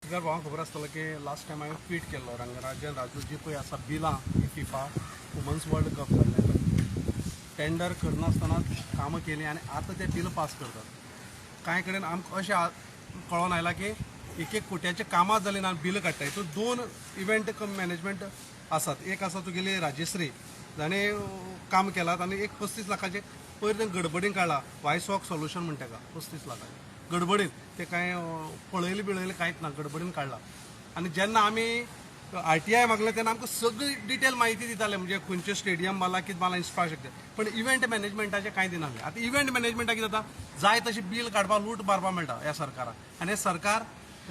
पत्रकार भावांक खबर आसतलो की लास्ट टायम हांवें ट्वीट केल्लो, रंगराजन राजू जी पळय आसा बिलां फिफा वुमन्स वर्ल्ड कप जाल्लें टेंडर करनासतना कामां केलीं आनी आतां ते बिल पास करतात. कांय कडेन आमकां अशें कळोन आयलां की एक एक कोट्याचें कामां जालीं ना, बिल काडटा. हितून दोन इव्हेंट मॅनेजमेंट आसात. एक आसा तुगेली राजश्री जाणें काम केलां आनी एक 35 लाखाचें पयर तें गडबडीन काडलां, वायसॉक सोल्युशन म्हणटा तेका. 35 लाखाचें गडबडीन ते कांय पळयलें बिळयलें कांयच ना, गडबडीन काडलां. आनी जेन्ना आमी RTI मागलें तेन्ना आमकां सगळी डिटेल म्हायती दिताले, म्हणजे खंयचें स्टेडियम बांदलां, कितें बांदलां, इन्फ्रास्ट्रक्चर, पण इव्हेंट मॅनेजमेंटाचें कांय दिनासलें. आतां इव्हेंट मॅनेजमेंटाक कितें जाता, जाय तशें बील काडपाक, लूट मारपाक मेळटा ह्या सरकाराक. आनी हें सरकार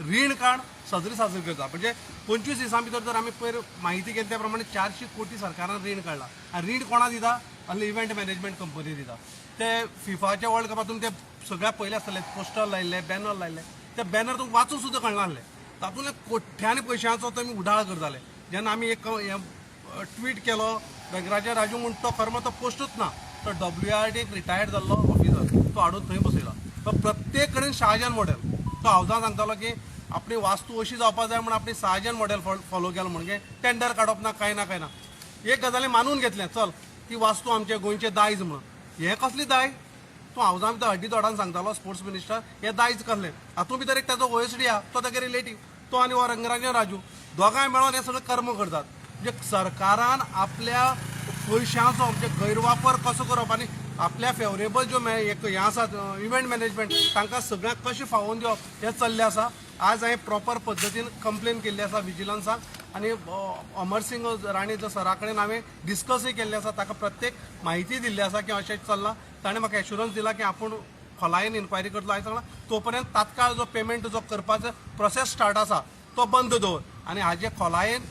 रीण काड सजरी साजरी करता. म्हणजे 25 दिसां भितर जर आमी पयर म्हायती केली त्या प्रमाणे 400 कोटी सरकारान रीण काडलां. आनी रीण कोणा दिता? आनी इव्हेंट मॅनेजमेंट कंपनी दिता. ते फिफाच्या वर्ल्ड कपातून ते सगळ्या पयले आसतले पोस्टर लायिल्ले, बॅनर लायिल्ले, ते बॅनर तुमकां वाचूंक सुद्दां कळनासले. तातूंतल्यान कोट्यांनी पयशांचो तुमी उडाळ करताले. जेन्ना आमी एक ट्वीट केलो रंगराजन राजू म्हूण, तो खरो तो पोस्टूच ना, तो WRD एक रिटायर्ड जाल्लो ऑफिसर तो हाडून थंय बसयला. तो प्रत्येक कडेन शाहजहान मॉडेल, तो हावजान सांगतालो की आपली वास्तू अशी जावपा जाय म्हूण आपली शाहजहान मॉडेल फॉलो केलो, म्हणजे टेंडर काडप ना, कांय ना, कांय ना. एक गजाली मानून घेतलें, चल ती वास्तू आमच्या गोंयचें दायज म्हणून. हें कसली दायज? तूं हावजान भितर हड्डी तोडान सांगतालो स्पोर्ट्स मिनिस्टर, हें दायज कसलें? हातूंत भितर एक ताजो OSD आहा, तो तागे रिलेटीव, तो आनी हो रंगराजन राजू दोगांय मेळोन हें सगळें कर्म करतात. म्हणजे सरकारान आपल्या पयशांचो म्हणजे गैरवापर कसो करप आनी आपल्या फेवरेबल ज्यो हें आसा इव्हेंट मॅनेजमेंट तांकां सगळ्यांक कशें फावोवन दिवप हें चल्लें आसा. आज हांवें प्रॉपर पद्दतीन कंप्लेन केल्ली आसा विजिलन्साक आनी अमरसिंग राणे जो सरा कडेन हांवें डिस्कसूय केल्लें आसा, ताका प्रत्येक म्हायती दिल्ली आसा की अशें चल्लां. ताणें म्हाका एश्युरन्स दिला की आपूण खोलायेन इन्क्वायरी करतलो. हांवें सांगलां तो पर्यंत तात्काळ जो पेमेंट जो करपाचो प्रोसेस स्टार्ट आसा तो बंद दवर आनी हाजे खोलायेन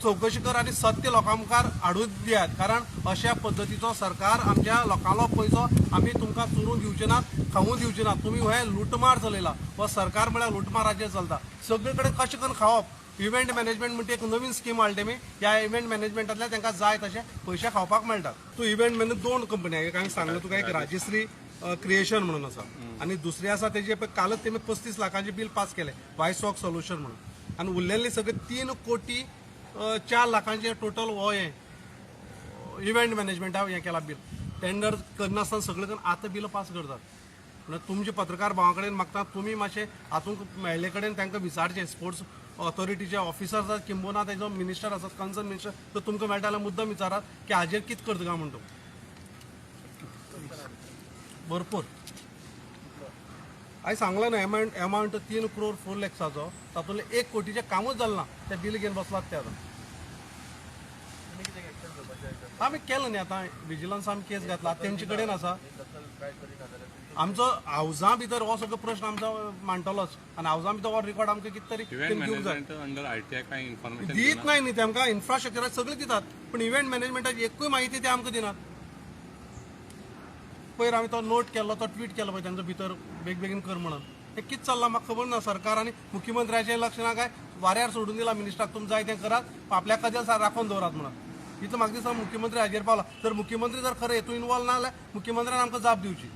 चवकशी कर आनी सत्य लोकां मुखार हाडून दियात, कारण अशा पद्दतीचो सरकार आमच्या लोकांलो पयसो आमी तुमकां चोरून दिवचे नात, खावून दिवचे नात. तुमी हे लुटमार चलयला, हो सरकार म्हळ्यार लुटमाराचेर चलता. सगळे कडेन कशें करून खावप. इव्हेंट मॅनेजमेंट म्हणटा एक नवीन स्कीम हाडली तेमी. ह्या इव्हेंट मॅनेजमेंटांतल्यान तांकां जाय तशे पयशे खावपाक मेळटात. तूं इव्हेंट मॅनेज दोन कंपनी एक हांवें सांगलें तुका, एक राजश्री क्रिएशन म्हणून आसा आनी दुसरी आसा तेजे पळय कालच तेमी 35 लाखांचें बील पास केलें वायसॉक सोल्युशन म्हणून. आनी उरलेले सगळे 3 कोटी 4 लाखांचें टोटल हो हें इव्हेंट मॅनेजमेंटा हें केलां बील. टेंडर करनासतना सगळें करून आतां बिल पास करतात. म्हणल्यार तुमचे पत्रकार भावां कडेन मागता, तुमी मातशें हातूंत मेळ्ळे कडेन तांकां विचारचें, स्पोर्ट्स ऑथॉरिटीचे ऑफिसर आसात किंबहुना तेजो मिनिस्टर आसात, कन्सर्न मिनिस्टर, तर तुमकां मेळटा जाल्यार मुद्दम विचारात की हाजेर कितें करता काय म्हण. तूं भरपूर हांवें सांगलें न्हू, एमावंट 3 क्रोर 4 लॅक्साचो, तातूंतलें 1 कोटीचें कामूच जालें ना. तें बील घेवन बसलात ते आतां. आमी केलें न्ही, आतां विजिलन्स आमी केस घातला तेंचे कडेन आसा. आमचो हावजा भितर हो सगळो प्रश्न आमचो मांडटलोच आनी हावजा भितर हो रिकॉर्ड आमकां कितें तरी इव्हेंट दिवंक जाय. मॅनेजमेंट अंडर RTI काय इन्फॉर्मेशन दीत नाही न्ही तेमकां. इन्फ्रास्ट्रक्चराक सगळें दितात पण इव्हेंट मॅनेजमेंटाची एकूय म्हायती ते आमकां दिनात. पयर आमी तो नोट केल्लो, तो ट्वीट केलो पळय तेंचो भितर बेगबेगीन कर म्हणून. हें कितें चल्लां म्हाका खबर ना. सरकार आनी मुख्यमंत्र्याचें लक्ष ना काय वाऱ्यार सोडून दिला मिनिस्टराक, तुमी जाय तें करात, आपल्या कदेल राखून दवरात म्हणून. इतलो म्हाका दिसता मुख्यमंत्री हाजेर पावला. जर मुख्यमंत्री जर खरें हेतून इनवॉल्व ना जाल्यार मुख्यमंत्र्यान आमकां जाप दिवची.